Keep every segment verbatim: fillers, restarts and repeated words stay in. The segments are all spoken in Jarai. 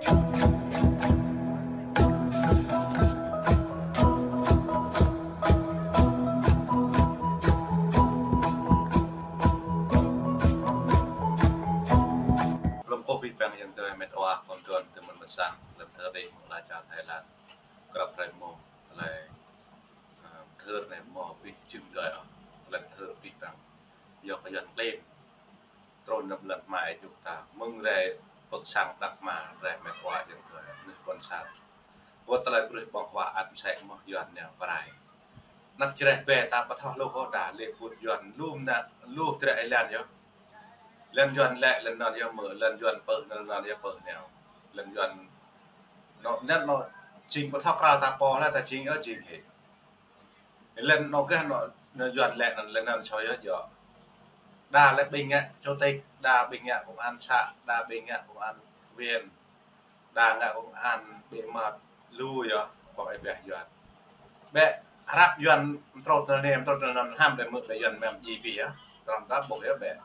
Lŏm kơ abih bang ayŏng adơi met wa khŏm tuan tơmơ̆n mơ̆n sang lăm thơ đih mơ̆ng ala čar Thái Lan. Krăp hrơi mơ̆ng tơlơi, ơ, thơ anai mơ̆ abih jing dơi ôh, tơlơi thơ abih bang. Yua kơ Yuan klin trŭn lăm lŏn hmai juk ta, mơ̆ng rai pơ̆k sang Đăk Kma, rai met wa ayŏng adơi, neh ƀôn sang. Wơ̆t tơlơi brơi ƀơ̆ng huă ăt mơsĕ mơ̆ Yuan nao pơrai. Anăp čơreh bĕ ta ƀu thâo hluh ôh đa lĕ put Yuan lŏm anai, lu trĕ ih lĕn yơh. Lĕn Yuan lĕ lĕn anŭn yơh mơ̆, lĕn Yuan pơ̆ lĕn anŭn yơh pơ̆ nao. Lĕn Yuan anŭn, lĕn anŭn jing ƀu thâo krăl ta pô lĕ ta jing yơh jing hĭ. Lĕn anŭn gah anŭn, anŭn Yuan lĕ anŭn lĕn anŭn soi yơh yơh. Đa lĕ ƀing ngă chủ tịch, đa ƀing ngă công an xã, đa ƀing ngă công an viên, đa ngă công an ƀing mơ̆ lu yơh, ƀơ̆ng ih ƀĕ Yuan. Ƀĕ hrăp Yuan mtrŭt nao anai, mtrŭt nao anŭn hăm đe mơ̆ ƀĕ Yuan mơ̆ djai abih yơh. Trŏm ta ƀuh yơh ƀĕ.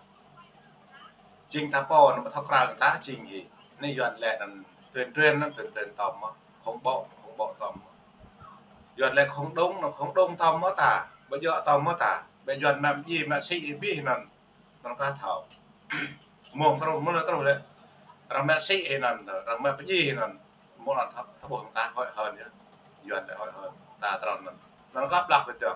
Jing ta pô anŭn ƀu thâo krăl ta jing hĭ. Anai Yuan lĕ anŭn tuyên truyền anŭn tuyên truyền tơm mơ̆. Khủng bố, khủng bố tơm mơ̆. Yuan lĕ không đúng anŭn không đúng tơm mơ̆ ta. Ƀu djơ̆ tơm mơ̆ ta. Ƀĕ Yuan mơ̆ djai mơ̆ sĭ abih anŭn. Anŭn kơ thâo. Mơ̆ng truh, mơ̆ng truh lĕ. Arăng mă sĭ hĭ anŭn, arăng mă pơdjai hĭ anŭn. Mơ̆ng anŭn thâo, thâo ƀuh ta hơi hơn yơh. Yuan lĕ hơi hơn. Ta trŏm anŭn. Anŭn kơ blah pơdjai.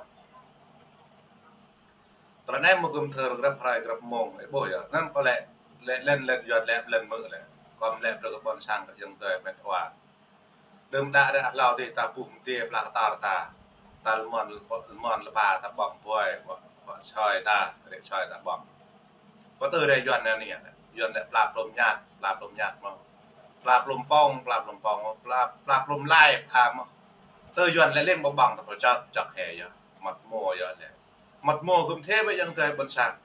Tơlơi anai mơ̆ gum thơ grăp hrơi grăp mơ̆ng, ih ƀuh yơh. Anŭn kơ lĕ, lĕ lĕn lĕn Yuan lĕ lĕn mơ̆ lĕ. Kơ lĕ brơi kơ ƀôn sang kơ ayŏng adơi met wa. Đưm đă ră hlâo dih ta ƀuh mơ̆ng dih plah tar ta. Ta lơmon, lơmon lơpa ta ƀơ̆ng ƀuai, ƀơ̆ng, ƀơ̆ng soi ta, rĕ soi ta ƀơ̆ng. Kơ tơ rĕ Yuan anai, Yuan lĕ pla plŏm ñăt, pla plŏm ñăt mơ̆. Pla plŏm pŏng, pla plŏm pŏng, pla, pla plŏm lai, pla mơ̆. Tơ Yuan lĕ lĕng ƀơ̆ng ta pơčăk, čăk hĕ yơh. Măt mơ̆ yơh lĕ. Măt mơ̆ gum thê ƀĕ ayŏng adơi ƀôn sang.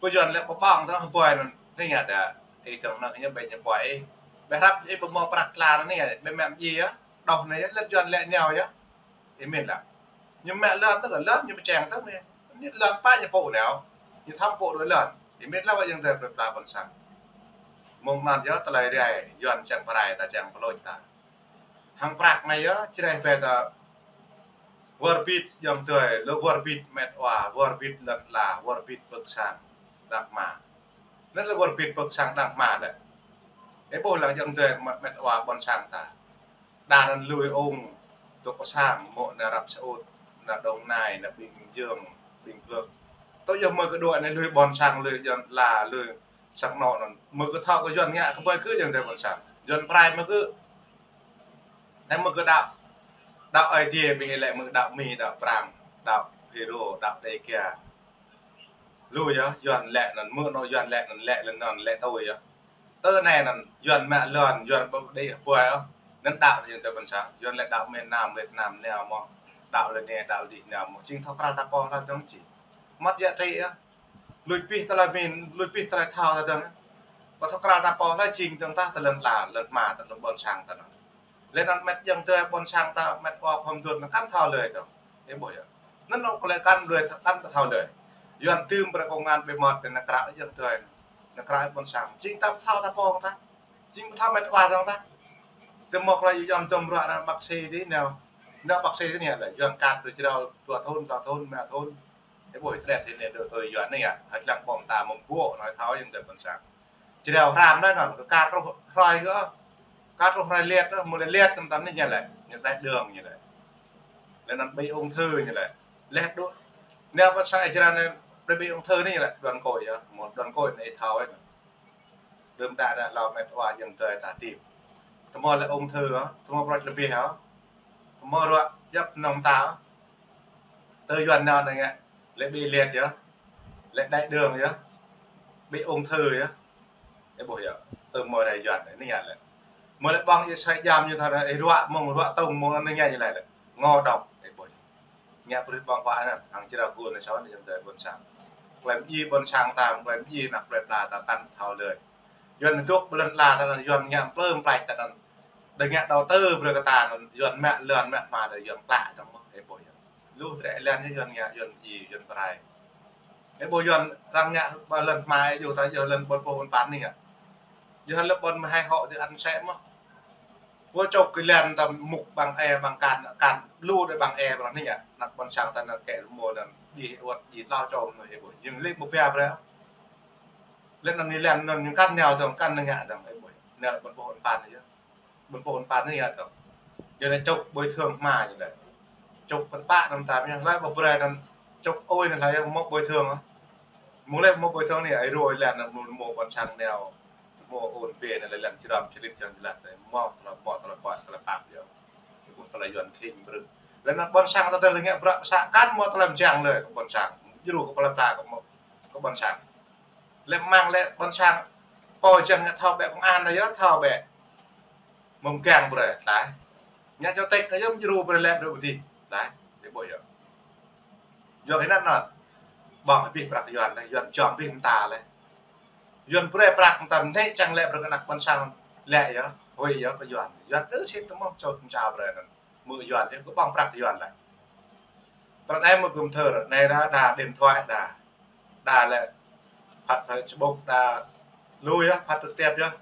Pơ Yuan lĕ pơƀơ̆ng tơ̆ng hơbơi anŭn, anai ngă ta, ih tơ̆ng anŭn ñu ƀĕ ñu pơƀơi ih. Ƀĕ hrăp ih pơmơ̆ prăk tla anai ngă, ƀĕ mă djai yơh, đôč anai yơh, lĕn Yuan lĕ nao yơh. Ih mĭn lă. Ñu mă lŏn tơ̆ng lŏn, ñu pơčeng tơ̆ng anai. Anai lŏn pă ñu pô nao. Ñu thăm pô đuaĭ lŏn. Ih mĭn lă wă ayŏng adơi plơi pla ƀôn sang. Mơ̆ng anŭn yơh tơlơi rai, Yuan čang pơrai ta čang pơlôč ta. Hăng prăk anai yơh, čơreh bĕ ta wơr bĭt ayŏng adơi, lu wơr bĭt met wa, wơr bĭt lŏn ala, wơr bĭt pơ̆k sang Đăk Kma. Anŭn lĕ wơr bĭt pơ̆k sang Đăk Kma lĕ. Ih ƀuh lăng ayŏng adơi met, met wa ƀôn sang ta. Đa anŭn lui ung, tŭk pơ sang, mơ̆ nao Arab Saudi, nao Đồng Nai, nao Bình Dương, Bình Phước. Tŭ yơh mơ̆ kơ đuaĭ anai lui ƀôn sang, lui lŏn ala, lui sang anŏ anŭn. Mơ̆ kơ thâo kơ Yuan ngă kơ ƀơi kơ ayŏng adơi ƀôn sang. Yuan pơrai mơ̆ kơ Anai mơ̆ kơ đaŏ, đaŏ Aê Diê ƀing ih lĕ mơ̆ kơ đaŏ Mi, đaŏ Prang, đaŏ Hêrô, đaŏ Đêga. Lu yơh, Yuan lĕ anŭn, mơ̆ anŏ Yuan lĕ anŭn, lĕ lĕ anŭn, lĕ tui yơh. Tơ anai anŭn, Yuan mă lŏn, Yuan ƀu đĭ hơbơi ôh. Anŭn đaŏ ayŏng adơi ƀôn sang, Yuan lĕ đaŏ miền Nam, Việt Nam nao mơ̆. Đaŏ lĕ anai, đaŏ lĕ adih nao mơ̆. Jing thâo krăl ta pô hloh tơ̆ng či. Măt yă tri yơh. Lui pih tơlơi min, lui pih tơlơi thâo ta dơ̆ng. Ƀu thâo krăl ta pô hloh jing dơ̆ng tah tơ lŏn ala, lŏn hma, tơ lŏn ƀôn sang ta anŭn. Lĕ anŭn met ayŏng adơi ƀôn sang ta, met wa khŏm dun ta kăn thâo lơi tơ̆ng. Ih ƀuh yơh. Anŭn anŏ kơ lĕ kăn lui ta kăn ƀu thâo lơi. Yuan dưm brơi kông an ƀĕ mơ̆t ƀĕ nao krao ayŏng adơi. Nao krao ƀôn sang. Jing ta ƀu thâo ta pô ta. Jing ƀu thâo met wa dơ̆ng ta. Tơ mơ̆ kơ lĕ yom tơm ruă anŭn bác sĩ dih nao. Nao bác sĩ dih anai lĕ. Yuan kat brơi jrao dua thŭn, dua thŭn, rơma thŭn. Ih ƀuh tret tui anai dŏ tui Yuan anai yơh. Hơč lăng ƀơ̆ng ta mơ̆ng ƀô̆ anai thâo ayŏng adơi ƀôn sang. Jrao hrăm anai anŭn, kơ kat truh hrơi kơ. Kat truh hrơi liet, mơ̆ lĕ liet tơm tơm anai ñu lĕ. Ñu đai đường ñu lĕ. Lĕ anŭn ƀing ung thư ñu lĕ. Lĕ đu-, anai ƀôn sang Israel anai, ƀing ung thư anai ñu lĕ, đoàn côi yơh, mơ̆ đoàn côi anai thâo yơh. Đưm đă đă hlâo met wa ayŏng adơi ta tip. Tơmơ̆ lĕ ung thư yơh, tơmơ̆ prăč lĕ bih yơh. Tơmơ̆ ruă djŏp nong ta. Tơ Yuan nao anai ngă, lĕ ƀing liet yơh. Lĕ đai đường yơh. Ƀing ung thư yơh. Ih ƀuh yơh. Tơ mơ̆ rai Yuan anai ngă lĕ. Mơ̆ lĕ ƀơ̆ng ih soi jam ñu thâo anai, ih ruă mơ̆ng, ruă tơ̆ng mơ̆ng anai ngă ñu lĕ lĕ. Ngŏ dŏ, ih ƀuh. Ngă brơi ƀơ̆ng huă anŭn, hăng črao gŭ anai sô anai ayŏng adơi ƀôn sang. Klei mơdjai ƀôn sang ta, klei mơdjai anăp plơi pla ta kăn thâo lơi. Yuan dŏ ƀơi lŏn ala ta anŭn, Yuan ngă plơm plač ta anŭn. Đa ngă đầu tư brơi kơ ta anŭn, Yuan mă lŏn mă hma ta Yuan klă tơ̆ng mơ̆, ih ƀuh yơh. Lu trĕ lĕn yơh Yuan ngă, Yuan mơdjai, Yuan pơrai. Ih ƀuh Yuan arăng ngă ƀơi lŏn hma, ih ƀuh ta yơh lŏn ƀôn pô ƀôn păn anai ngă. Yua lĕ ƀôn mơhai hŏ tơ ăn sĕ mơ̆. Pô čŏk kơ lĕn tơm mŭk ƀăng e ƀăng kan, kan lu dêh ƀăng e ƀăng anai yơh. Ană ƀôn sang ta ană kĕ rơmô anŭn djai wơ̆t djai tlâo čô anŭn ih ƀuh. Ñu lĕ ƀu pia brơi. Lĕ anŭn ñu lĕn anŭn ñu kan nao tơm kan ngă tơm ih ƀuh. Nao ƀôn pô ƀôn păn yơh. Ƀôn pô ƀôn păn anai yơh tơm. Yua anai čŏk bồi thường hma ñu lĕ. Čŏk pơtơpă anŭn tơm yơh. Laih ƀu brơi anŭn čŏk ơi anŭn laih yơh mơ̆ bồi thường ah. Mơ̆ng lĕ mơ̆ bồi thường anai ai rơi lĕn anŭn mơ̆ ƀôn sang nao. Mơ̆ ôn pê anai lĕ lĕn črăm črit čang jơlat anai. Mơ̆ tơlơi, mơ̆ tơlơi păt, tơlơi păt yơh. Ih ƀuh tơlơi Yuan khĭn brơi. Lĕ anŭn ƀôn sang ta tơlơi ngă bră sa kan mơ̆ tơlơi mơčang lĕ ƀôn sang. Djru kơ pla pla kơ mơ̆, kơ ƀôn sang. Lĕ mơ̆ng lĕ ƀôn sang pô čang ngă thâo bĕ công an anai yơh thâo bĕ. Mơ̆ng kiăng brơi, tlaih. Ngă čô tĕk anai yơh djru brơi lĕ brơi ƀu dih. Tlaih, ih ƀuh yơh. Yua kơ anŭn anŭn. Ƀơ̆ng abih prăk Yuan lĕ, Yuan čŏng abih mơta lĕ. Yuan brơi prăk mơtam anai čang lĕ brơi kơ ană ƀôn sang lĕ yơh, huĭ yơh kơ Yuan. Yuan ư sĭt tơmơ̆ čŏk mơča brơi anŭn. Mơ̆ Yuan yơh, kơ ƀơ̆ng prăk Yuan lĕ. Tơl anai mơ̆ gum thơr, anai ră đa điện thoại đa. Đa lĕ phat Facebook đa lu yơh, phat trực tiếp yơh.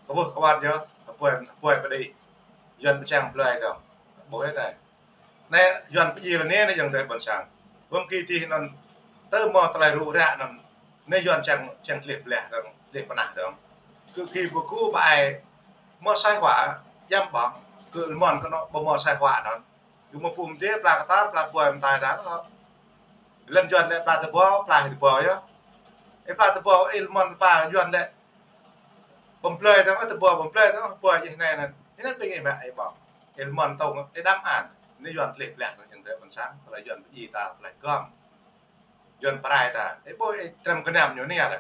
Kơ ƀuh kơ ƀat yơh, kơ ƀuh, kơ ƀuh pơđĭ. Yuan pơčang blơi tơm. Ƀuh yơh anai. Anai Yuan pơdjai lĕ anai, anai yơh tơ ƀôn sang. Ƀơ̆ng kơ dih anŭn tơ mơ̆ tơlơi rŭ ră anŭn. Anai Yuan čang, čang tlĕh bleh dơ̆ng, tlĕh pơnah dơ̆ng. Kơ kơ ƀu kơ ƀai mơ̆ sai hua, yăm ƀơ̆ng, kơ lơmon kơ anŏ ƀu mơ̆ sai hua anŭn. Kơ mơ̆ pum dih pla kơtar, pla ƀuai mơtai dang hŏ. Lĕn Yuan lĕ pla tơƀâo, pla hĭ tơƀâo yơh. Ih pla tơƀâo, ih lơmon pla Yuan lĕ. Ƀơ̆ng blơi tơ̆ng, tơƀâo ƀơ̆ng blơi tơ̆ng, ƀuai ih anai anŭn. Ih anŭn ƀing ih mă ih ƀơ̆ng. Ih lơmon tơ̆ng, ih đăm an. Anai Yuan tlĕh bleh anŭn yơh tơ ƀôn sang, pla Yuan pơdjai ta, pla gơ̆ng. Yuan pơrai ta. Ih ƀuh ih trăm kơnăm ñu anai lĕ.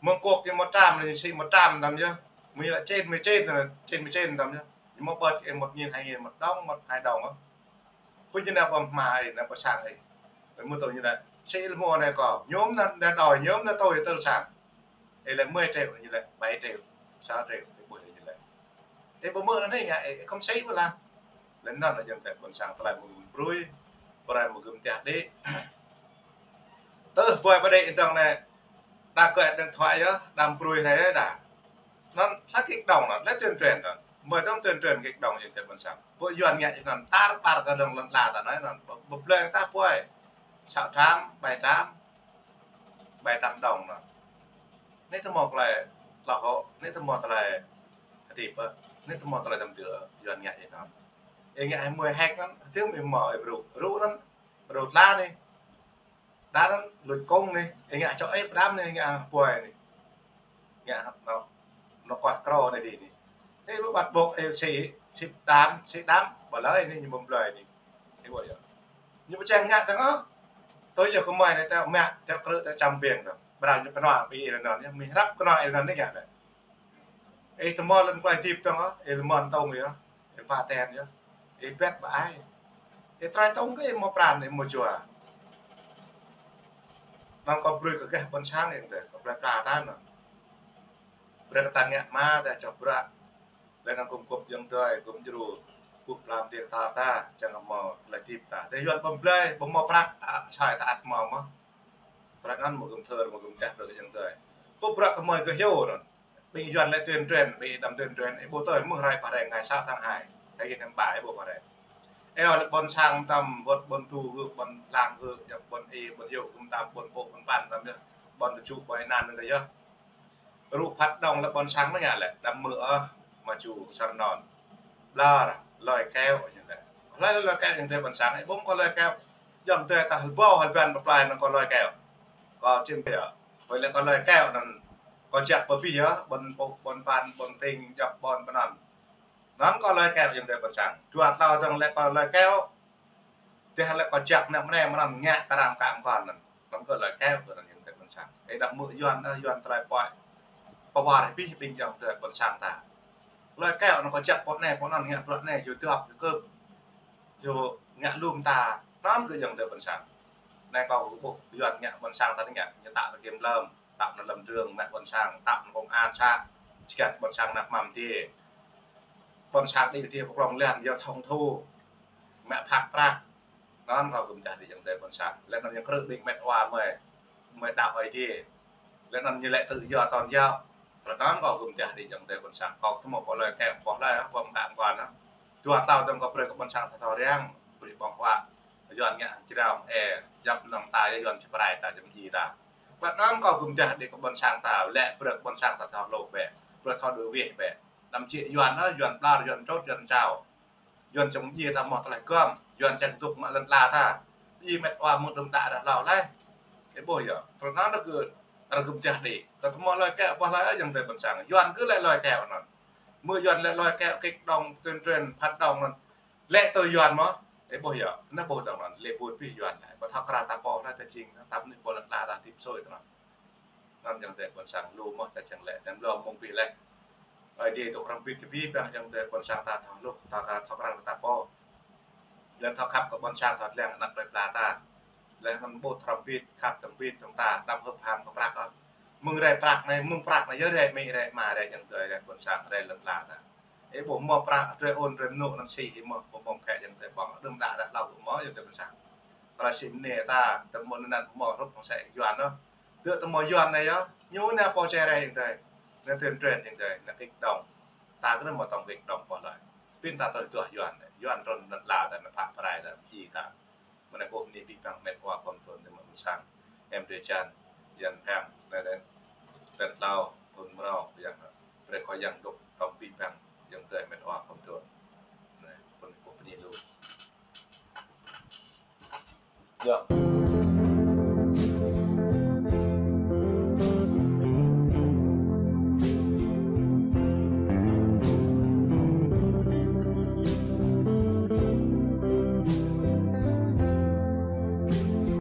Mơ̆ng kŏk ñu mơtam, ñu sĭ mơtam tơm yơh. Mơ̆ ñu lĕ čen, mơ̆ čen, čen, mơ̆ čen tơm yơh. Ñu mơ̆ ƀơ̆t ih một nghìn, hai nghìn một đồng, một hai đồng ah. Pô ñu nao pơ hma ih, nao pơ sang ih. Mơ̆ tơ̆ ñu nao. Sĭ lơmô anai kâo. Ñu mơ̆n nao đòi, ñu mơ̆n nao tui tơl sang. Ih lĕ mười triệu, ñu lĕ bảy triệu, sáu triệu, ih ƀuh ñu lĕ. Ih ƀu mơ̆ anai ngă, ih không sĭ ƀu lah. Lĕ anŭn lĕ yơh tơ ƀôn sang tơlơi mơ̆ gum brơi. Brơi mơ̆ gum teh đĭ. Tơ ƀuai pơđĭ tơ̆ng anai. Đa kơ điện thoại yơh, đa brơi anai yơh đa. Anŭn lĕ kích động anŭn, lĕ tuyên truyền anŭn. Mơ̆ tơ̆ng tuyên truyền kích động yơh tơ ƀôn sang. Ƀu Yuan ngă anŭn, tar ƀar kơ dơ̆ng lŏn ala ta anai anŭn. Ƀu, ƀu blơi ta ƀuai. Sáu trăm, bảy trăm, bảy trăm đồng anŭn. Anai tơmơ̆ tơlơi tlao hŏ, anai tơmơ̆ tơlơi hơdip, anai tơmơ̆ tơlơi tơm tơ Yuan ngă anŭn. Ih ngă hai mươi héc anŭn, hơdip ih mơ̆ ih brŭ. Rŭ anŭn, rŭ tla anai. Đa anŭn luč kông anai, ih ngă čŏk ih pơđăm anai, ih ngă ƀuai anai. Ngă anŏ, anŏ kuah krô anai dih anai. Ih ƀu ƀăt ƀôk, ih sĭ, sĭ đăm, sĭ đăm, ƀu lơi anai, ñu ƀơ̆ng blơi anai. Ih ƀuh yơh. Ñu pơčang ngă tơ̆ng ah. Tui yơh kơmơi anai tơ mă, tơ krư̆, tơ čăm ƀing tơ̆ng. Brơi ñu kơnua ƀing ih lĕ anŭn yơh, mơ̆ hrăp kơnua ih lĕ anŭn yơh lĕ. Ih tơmơ̆ lŏn klai hơdip tơ̆ng ah, ih lơmon tơ̆ng yơh. Ih pơtĕn yơh. Ih pĕt ƀu ai. Ih trai tơ̆ng kơ ih mơ̆ pran, ih mơ̆ jua. Anŭn kâo brơi kơ gah ƀôn sang yơh tơ, kâo brơi pla ta anŭn. Brơi kơ ta ngă hma ta čŏk bră. Lĕ anŭn gum kŭp yơh tơ, gum djru. Kŭp plam tiêk tar ta, čang mơ̆ tơlơi hơdip ta. Tơ Yuan ƀơ̆ng blơi, ƀu mơ̆ prăk, a, sai ta ăt mơ̆ mơ̆. Brơi anŭn mơ̆ gum thơr, mơ̆ gum teh brơi kơ yơh tơ. Kŭp bră kơmơi kơ hyu anŭn. Ƀing Yuan lĕ tuyên truyền, ƀing đăm tuyên truyền, ih ƀuh tui mơ̆ rai pơreng ngày sáu tháng hai. Hai nghìn hai mươi ba ih ƀuh pơreng. Ih lĕ ƀôn sang tơm, ƀôn, ƀôn tu gơ̆, ƀôn lăng gơ̆, yua ƀôn ih, ƀôn yŭ, gum tơm, ƀôn pô, ƀôn păn tơm yơh. Ƀôn tơčŭ, ƀôn ih anăn tơm yơh. Rŭ phat dŏng lĕ ƀôn sang anai ngă lĕ, đăm mơ̆ ah, mă ču sar non. Blar, lơi keo ñu lĕ. Hlơi lơi keo yơh tơ ƀôn sang, ih ƀuh kơ lơi keo. Yơh tơ ta hlbô, hlbăn pơplai anŭn kơ lơi keo. Kơ čim pia. Hlơi lĕ kơ lơi keo anŭn. Kơ jak pơbih yơh, ƀôn pô, ƀôn păn, ƀôn ting, jak ƀôn pơnăn. Anŭn kơ lơi keo yơh tơ ƀôn sang. Dua tlâo dơ̆ng lĕ kơ lơi keo. Tơdah lĕ kơ jak anai mơnai mơnăn ngă kơ răm kăm kơ anŭn. Anŭn kơ lơi keo kơ anŭn yơh tơ ƀôn sang. Ih đah mơ̆ Yuan, ơ, Yuan tơlơi pơhiăp. Pơwar abih ƀing yơh tơ ƀôn sang ta. Lơi keo anŭn kơ jak pơ anai, pơ anŭn ngă bruă anai, yua dŏp, yua kơp. Yua ngă lŏm ta, anŭn kơ yơh tơ ƀôn sang. Anai kâo ƀuh Yuan ngă ƀôn sang ta anai ngă, ñu tap pơkĭn lơ̆m. Tap anŭn lăm trường, mă ƀôn sang, tap anŭn công an xã, čơkă ƀôn sang năp măm dih. Ƀôn sang đĭ dih pơklŏng lĕn, yua thông thu. Mă phak prăk. Anŭn kâo gum teh đĭ yơh tơ ƀôn sang. Lĕ anŭn ñu krư̆ ƀing mĕt wa mơi. Mơi đaŏ Ơi Adai. Lĕ anŭn ñu lĕ tự do tôn giáo. Rơđah anŭn kâo gum dah đĭ ayŏng adơi ƀôn sang. Kâo tơma kâo lơi kơ ƀôh lơi, ƀơ̆ng kă kơ anŭn. Dua tlâo tơ̆ng kâo brơi kơ ƀôn sang ta thâo răng, brơi ƀơ̆ng huă. Yuan ngă jrao, ê, djŏp lŏng ta, Yuan či pơrai ta, jăm ji ta. Rơđah anŭn kâo gum dah đĭ kơ ƀôn sang ta, lĕ brơi kơ ƀôn sang ta thâo lŏ bĕ, brơi thâo đuaĭ wĕh bĕ. Anăm či Yuan, ơ, Yuan blar, Yuan čôt, Yuan čao. Yuan čang ji ta mơ̆ tơlơi gơ̆m, Yuan čang dŏ mă lŏn ala ta. Ji met wa mơ̆ đơ̆m đă đah hlâo leh. Ê ƀuh yơh, rơđah anŭn kơ rơgum dah đĭ. Kơ tơma lơi kơ ƀôh lơi ayŏng adơi ƀôn sang. Yuan kơ lĕ lơi kơ anŭn. Mơ̆ Yuan lĕ lơi kơ kik đŏng tuyên truyền, phản động anŭn. Lĕ tui Yuan mơ̆. Ê ƀuh yơh, anŭn ƀuh tơ̆ng anŭn. Lĕ ƀuh pih Yuan. Ƀu thâo krăn ta pô anŭn ta jing, ta mơnuih ƀơi lŏn ala ta tĭp sui tơ̆ng anŭn. Anŭn ayŏng adơi ƀôn sang lu mơ̆ ta čang lĕ, anăm lu mơ̆ng pih leh. Ơi Adai tŭ hrŏm bit kơ pih, ƀing ayŏng adơi ƀôn sang ta thâo hluh, ta krăn, thâo krăn kơ ta pô. Leh thâo khăp kơ ƀôn sang, thâo lăng anăk plơi pla ta. Leh anŭn ƀu hrŏm bit, khăp tơ̆ng bit tơ̆ng ta, anăm hơ̆p ham kơ prăk ôh. Mơ̆ng rai prăk anai, mơ̆ng prăk anai, yơh rai amĭ, rai ama, rai ayŏng adơi, rai ƀôn sang, rai lŏn ala ta. Ê ƀuh mơ̆ prăk, rai ôn, rai mơnŭ anŭn sĭ hĭ mơ̆, ƀơ̆ng ƀơ̆ng phĕ ayŏng adơi ƀơ̆ng, đơ̆m đă đah hlâo mơ̆ ayŏng adơi ƀôn sang. Tơlơi sĭ mơnê ta, tơma anŭn mơ̆ hrup hăng sĕ Yuan anŭn. Tơ tơma Yuan anai yơh, ñu anai pô čai rai ayŏng adơi. Anai tuyên truyền ayŏng adơi, anai kik đŏng. Ta kơ anŭn mơ̆ tơ̆ng kik đŏng ƀôh lơi. Pin ta tui tuah Yuan anai. Yuan trŭn lŏn ala ta, anai phă pơrai ta, ji ta. Mơ̆ng anai ƀuh anai pih ƀơ̆ng met wa kơ tơ̆ng tơma ƀôn sang. Em drơi jan, Yuan phĕng, anai anai. Tơ̆ng tlâo, tơ̆ng mrâo, Yang. Brơi kơ Yang dŏ